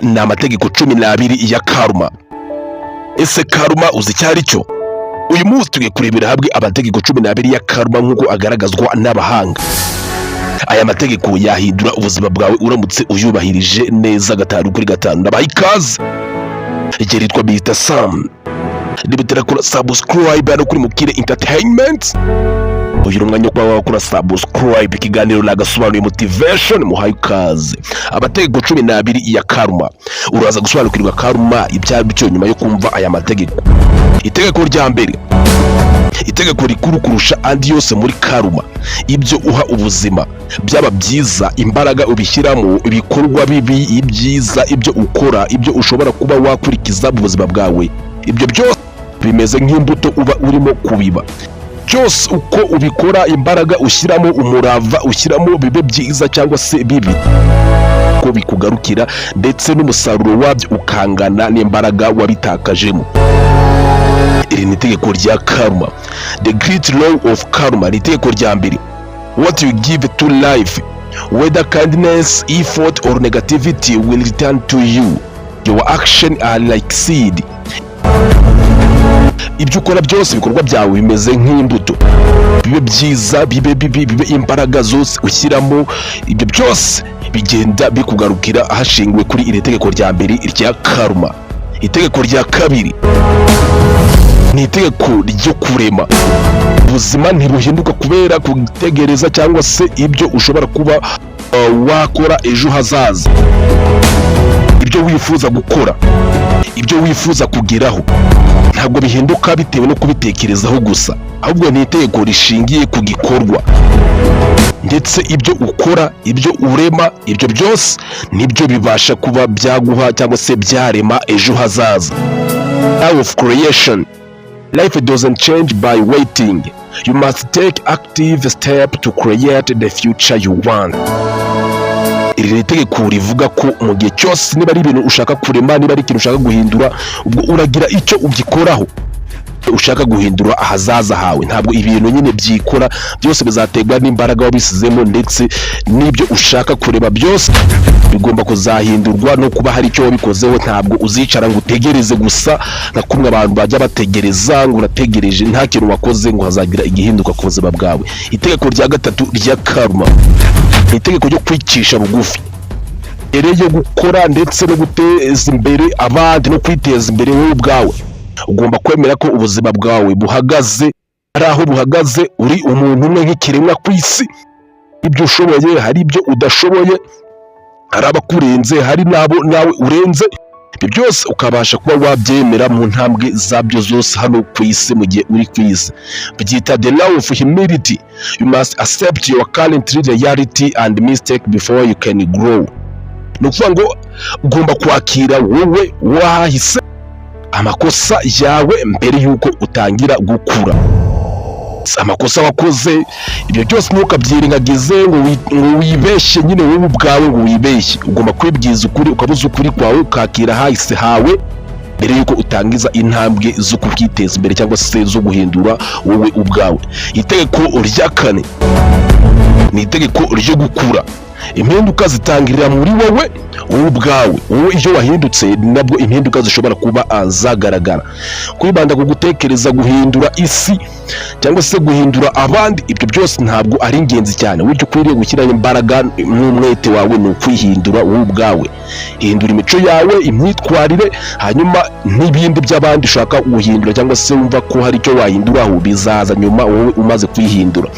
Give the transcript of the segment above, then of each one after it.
Ni amategeko 12 ya karma. Ese karma uzi icyo ari cyo? Uyu munsi tugiye kurebera hamwe amategeko 12 ya karma nk'uko agaragazwa n'abahanga. Aya mategeko yahindura ubuzima bwawe uramutse uyubahirije neza gatanu kuri gatanu. Ndabaha ikaze, igihe ritwa Mr Sam. Niba utarakora subscribe hano kuri Mukire Entertainment, uyu ni umwanya wo kuba wakora subscribe. Ikiganiro nagasobanuye motivation, muhaye ikaze. Amategeko 12 ya karma, uraza gusobanukirwa karma ibyo ari byo nyuma yo kumva aya mategeko. Itegeko rya mbere, itegeko rikuru kurusha andi yose muri karma: ibyo uha ubuzima, byaba byiza, imbaraga ubishyiramo, ibikorwa bibi, ibyiza, ibyo ukora, ibyo ushobora kuba wakurikiza mu buzima bwawe, ibyo byose bimeze nk'imbuto uba urimo kubiba. Byose uko ubikora, imbaraga ushyiramo, umurava ushyiramo, bibe byiza cyangwa se bibi, ko bikugarukira, ndetse n'umusaruro wabyo ukangana n'imbaraga wabitakajemo. Iri ni itegeko rya karma, the great law of karma. Ni itegeko rya mbere: what you give to life, whether kindness, effort or negativity, will return to you. Your action are like seed. Ibyo ukora byose, ibikorwa byawe bimeze nk'imbuto, bibe byiza, bibe bibi, bibe imbaraga zose ushyiramo, ibyo byose bigenda bikugarukira hashingiwe kuri iri tegeko rya mbere rya karma. Itegeko rya kabiri ni itegeko ryo kurema. Ubuzima ntibuhinduka kubera gutegereza cyangwa se ibyo ushobora kuba wakora ejo hazaza. Ibyo wifuza gukora, ibyo wifuza kugeraho, ntabwo bihinduka bitewe no kubitekerezaho gusa, ahubwo ni itegeko rishingiye ku gikorwa. Ndetse ibyo ukora, ibyo urema, ibyo byose nibyo bibasha kuba byaguha cyangwa se byarema ejo hazaza. Law of creation: life doesn't change by waiting. You must take active step to create the future you want. Iri ni itegeko rivuga ko mu gihe cyose, niba ari ibintu ushaka kurema, niba ari ikintu ushaka guhindura, ubwo uragira icyo ugikoraho. Ushaka guhindura ahazaza hawe, ntabwo ibintu nyine byikora. Byose bizaterwa n'imbaraga wabisizemo, ndetse n'ibyo ushaka kureba byose bigomba kuzahindurwa no kuba hari icyo wabikozeho. Ntabwo uzicara ngo utegereze gusa nka kumwe abantu bajya bategereza, ngo urategereje nta kintu wakoze, ngo hazagira igihinduka ku buzima bwawe. Itegeko rya gatatu rya karma ni itegeko ryo kwicisha bugufi. Mbere yo gukora ndetse no guteza imbere abandi no kwiteza imbere wowe ubwawe, ugomba kwemera ko ubuzima bwawe buhagaze ari aho buhagaze. Uri umuntu umwe nk'ikiremwa ku isi. Ibyo ushoboye, hari ibyo udashoboye, hari abakurenze, hari n'abo nawe urenze. Ibyo byose ukabasha kuba wabyemera mu ntambwe zabyo zose hano ku isi, mu gihe uri ku isi. Byita the law of humility. You must accept your current reality and mistake before you can grow. Ni ukuvuga ngo ugomba kwakira wowe wahise, amakosa yawe, mbere y'uko utangira gukura. Amakosa wakoze, ibyo byose ntukabyirengagize ngo wibeshye nyine wowe ubwawe, ngo wibeshye. Ugomba kwibwiza ukuri, ukabuza ukuri kwawe, ukakira ahahise hawe mbere y'uko utangiza intambwe zo kubwiteza imbere cyangwa se zo guhindura wowe ubwawe. Itegeko rya kane ni itegeko ryo gukura. Impinduka zitangirira muri wowe, wowe ubwawe. Wowe iyo wahindutse, nabwo impinduka zishobora kuba zagaragara. Kwibanda ku gutekereza guhindura isi cyangwa se guhindura abandi, ibyo byose ntabwo ari ingenzi cyane. Buryo ukwiriye gushyiraho imbaraga n'umwete wawe ni ukwihindura wowe ubwawe. Hindura imico yawe, imyitwarire, hanyuma n'ibindi by'abandi ushaka guhindura cyangwa se wumva ko hari icyo wahinduraho bizaza nyuma wowe umaze kwihindura.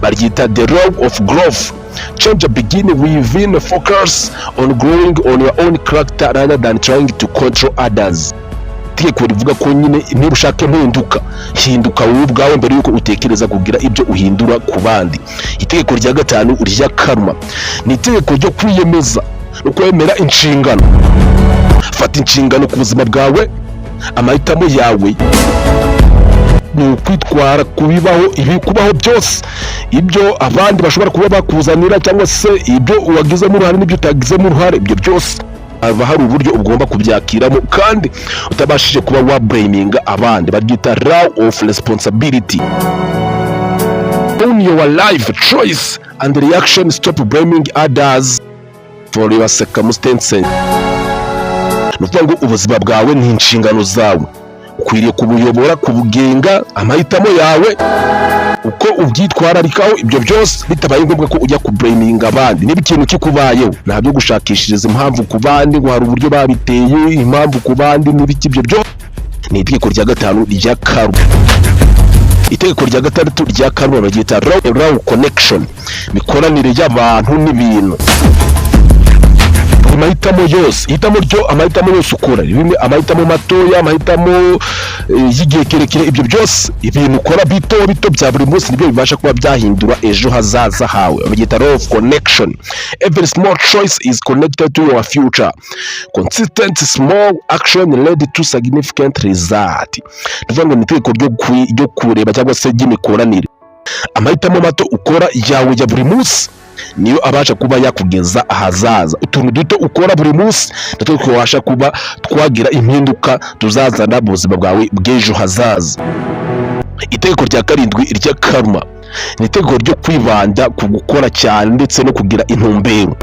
Baryita the law of growth: change begin within. Focus on growing on your own character rather than trying to control others. Itegeko rivuga ko nyine niba ushaka impinduka, hinduka wowe ubwawe mbere yuko utekereza kugira ibyo uhindura ku bandi. Itegeko rya gatanu rya karma ni itegeko ryo kwiyemeza no kwemera inshingano. Fata inshingano ku buzima bwawe. Amahitamo yawe ni ukwitwara ku bibaho, ibikubaho byose, ibyo abandi bashobora kuba bakuzanira cyangwa se ibyo wagizemo uruhare n'ibyo utagizemo uruhare, ibyo byose haba hari uburyo ugomba kubyakiramo kandi utabashije kuba wablaminga abandi. Baryita law of responsibility: own your life choice and reaction. Stop blaming others for your circumstances. Ni ukuvuga ngo ubuzima bwawe ni inshingano zawe, ukwiriye kubuyobora, kubugenga, amahitamo yawe, uko ubyitwararikaho, ibyo byose bitabaye ngombwa ko ujya kublaminga abandi. Niba ikintu kikubayeho, nta byo gushakishiriza impamvu ku bandi, ngo hari uburyo babiteye, impamvu ku bandi n'ibiki. Ibyo byo ni itegeko rya gatanu rya karma. Itegeko rya gatandatu rya karma baryita law connection, imikoranire y'abantu n'ibintu. Buri mahitamo yose, ihitamo ryo, amahitamo yose ukora, bimwe amahitamo matoya, amahitamo y'igihe kirekire, ibyo byose, ibintu ukora bito bito bya buri munsi, nibyo bibasha kuba byahindura ejo hazaza hawe. Babyita law of connection. Every small choice is connected to your future. Consistent small action led to significant result. Ni ukuvuga ngo ni itegeko ryo kureba cyangwa se ry'imikoranire. Amahitamo mato ukora yawe ya buri munsi niyo abasha kuba yakugeza ahazaza. Utuntu duto ukora buri munsi natwo twabasha kuba twagira impinduka tuzazana mu buzima bwawe bw'ejo hazaza. Itegeko rya karindwi rya karma ni itegeko ryo kwibanda ku gukora cyane ndetse no kugira intumbero.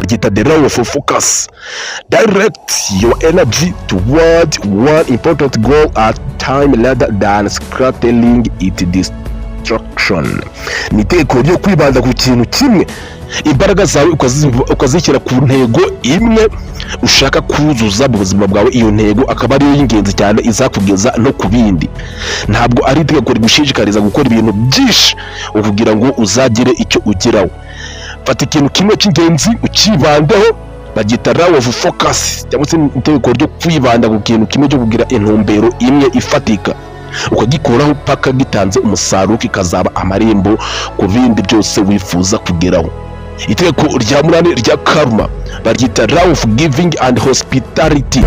Ryita the law of focus. Direct your energy toward one important goal at time rather than scattering it distraction. Ni itegeko ryo kwibanda ku kintu kimwe, imbaraga zawe ukazishyira ku ntego imwe ushaka kuzuza mu buzima bwawe, iyo ntego akaba ariyo y'ingenzi cyane izakugeza no ku bindi. Ntabwo ari itegeko rigushishikariza gukora ibintu byinshi kugira ngo uzagire icyo ugeraho. Fata ikintu kimwe cy'ingenzi ukibandeho. Baryita law of focus cyangwa se itegeko ryo kwibanda ku kintu kimwe, cyo kugira intumbero imwe ifatika, ukagikuraho paka gitanze umusaruro, kikazaba amarembo ku bindi byose wifuza kugeraho. Itegeko rya munani rya karma baryita law of giving and hospitality.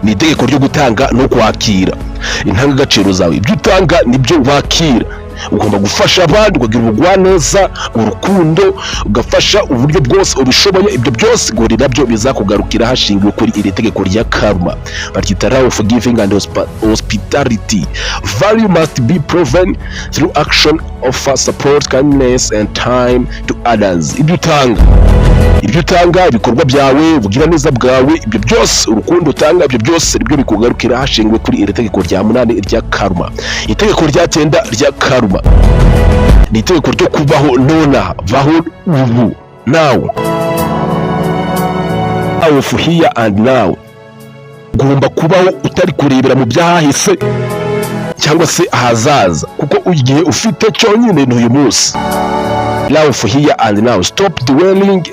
Ni itegeko ryo gutanga no kwakira. Intangagaciro zawe, ibyo utanga nibyo wakira. Ugomba gufasha abandi, ukagira ubugwaneza, urukundo, ugafasha uburyo bwose ubishoboye. Ibyo byose ngo ni nabyo bizakugarukira hashingiwe kuri iri tegeko rya karma. Baryita law of giving and hospitality. Value must be proven through action. Offer support, kindness and time to others. Ibyo utanga, ibikorwa byawe, ubugiraneza bwawe, ibyo byose, urukundo utanga, ibyo byose nibyo bikugarukira hashingiwe kuri iri tegeko rya munani rya karma. Itegeko rya cyenda rya karma ni itegeko ryo kubaho nonaha, baho ubu, now of here and now. Ugomba kubaho utari kurebera mu byahahise cyangwa se ahazaza, kuko igihe ufite cyonyine ni uyu munsi. Law of here and now. Stop dwelling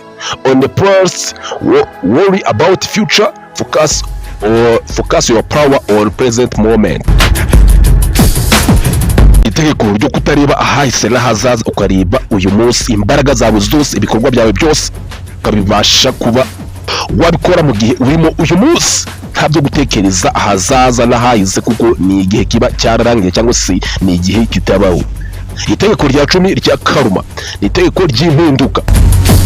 on the past, worry about future. Focus your power on present moment. Itegeko ryo kutareba ahahise n'ahazaza, ukareba uyu munsi. Imbaraga zawe zose, ibikorwa byawe byose, ukabibasha kuba wabikora mu gihe urimo uyu munsi, nta byo gutekereza ahazaza n'ahahise, kuko ni igihe kiba cyararangiye cyangwa se ni igihe kitabaho. Itegeko rya 10 rya karma ni itegeko ry'impinduka.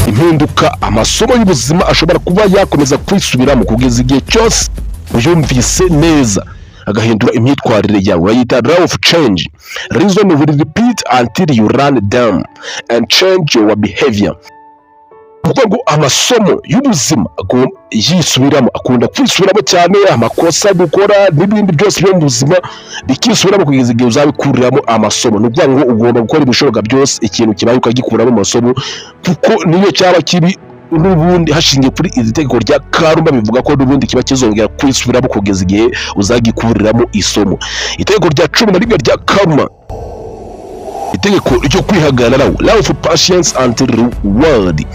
Impinduka, amasomo y'ubuzima ashobora kuba yakomeza kwisubiramo kugeza igihe cyose uyumvise neza, agahindura imyitwarire yawe. Bayita law of change. Lesson will repeat until you learn them and change your behavior. Kuvuga ngo amasomo y'ubuzima yisubiramo, akunda kwisubiramo cyane. Amakosa gukora n'ibindi byose byo mu buzima bikisubiramo kugeza igihe uzabikuriramo amasomo. Ni ukuvuga ngo ugomba gukora ibishoboka byose, ikintu kibaye ukagikuramo amasomo, kuko niyo cyaba kibi n'ubundi, hashingiye kuri iri tegeko rya karma, bivuga ko n'ubundi kiba kizongera kwisubiramo kugeza igihe uzagikuriramo isomo. Itegeko rya 11 rya karma, itegeko ryo kwihagararaho, law of patience and reward.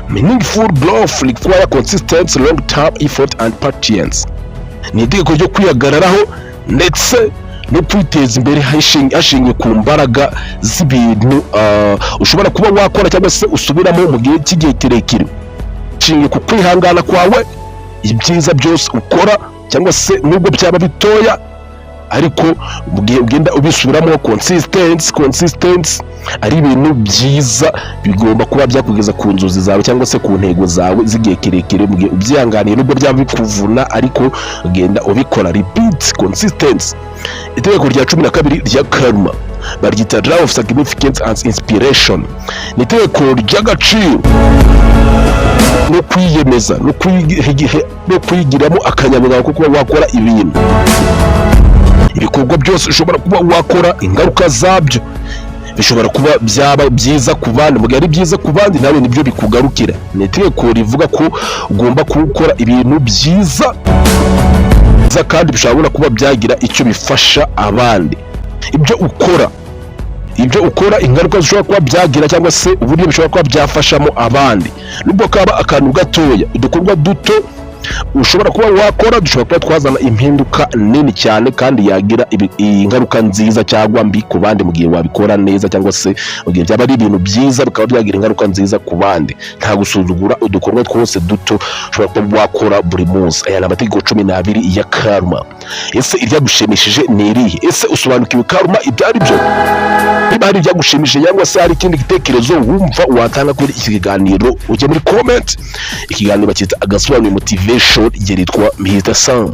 Meaningful growth require consistent long term effort and patience. Ni itegeko ryo kwihagararaho ndetse no kwiteza imbere hashingiwe ku mbaraga z'ibintu ushobora kuba wakora cyangwa se usubiramo mu gihe cy'igihe kirekire, hashingiwe ku kwihangana kwawe. Ibyiza byose ukora cyangwa se nubwo byaba bitoya, ariko mu gihe ugenda ubisubiramo consistency, ari ibintu byiza bigomba kuba byakugeza ku nzozi zawe cyangwa se ku ntego zawe z'igihe kirekire, mu gihe ubyihanganiye, nubwo byaba bikuvuna, ariko ugenda ubikora, repeat, consistency. Itegeko rya 12 rya karma. Baryita law of significance and inspiration. Ni itegeko ry'agaciro no kwiyemeza no kwigiramo akanyabugabo ko kuba wakora ibintu. Ibikorwa byose ushobora kuba wakora, ingaruka zabyo bishobora kuba byaba byiza ku bandi. Mu gihe ari byiza ku bandi, nawe nibyo bikugarukira. Ni itegeko rivuga ko ugomba gukora ibintu byiza kandi bishobora kuba byagira icyo bifasha abandi. Ibyo ukora, ingaruka zishobora kuba byagira cyangwa se uburyo bishobora kuba byafashamo abandi, nubwo kaba akantu gatoya, udukorwa duto ushobora kuba wakora dushobora kuba twazana impinduka nini cyane kandi yagira ingaruka nziza cyangwa mbi ku bandi, mu gihe wabikora neza cyangwa se mu gihe byaba ari ibintu byiza, bikaba byagira ingaruka nziza ku bandi. Nta gusuzugura udukorwa twose duto ushobora kuba wakora buri munsi. Aya ni amategeko 12 ya karma. Ese iryagushimishije ni irihe? Ese usobanukiwe karma ibyo ari byo? Niba hari ibyagushimishije cyangwa se hari ikindi gitekerezo wumva watanga kuri iki kiganiro, ujya muri comment. Ikiganiro bacyita Agasobanuye Motivation, igihe ritwa Mr Sam.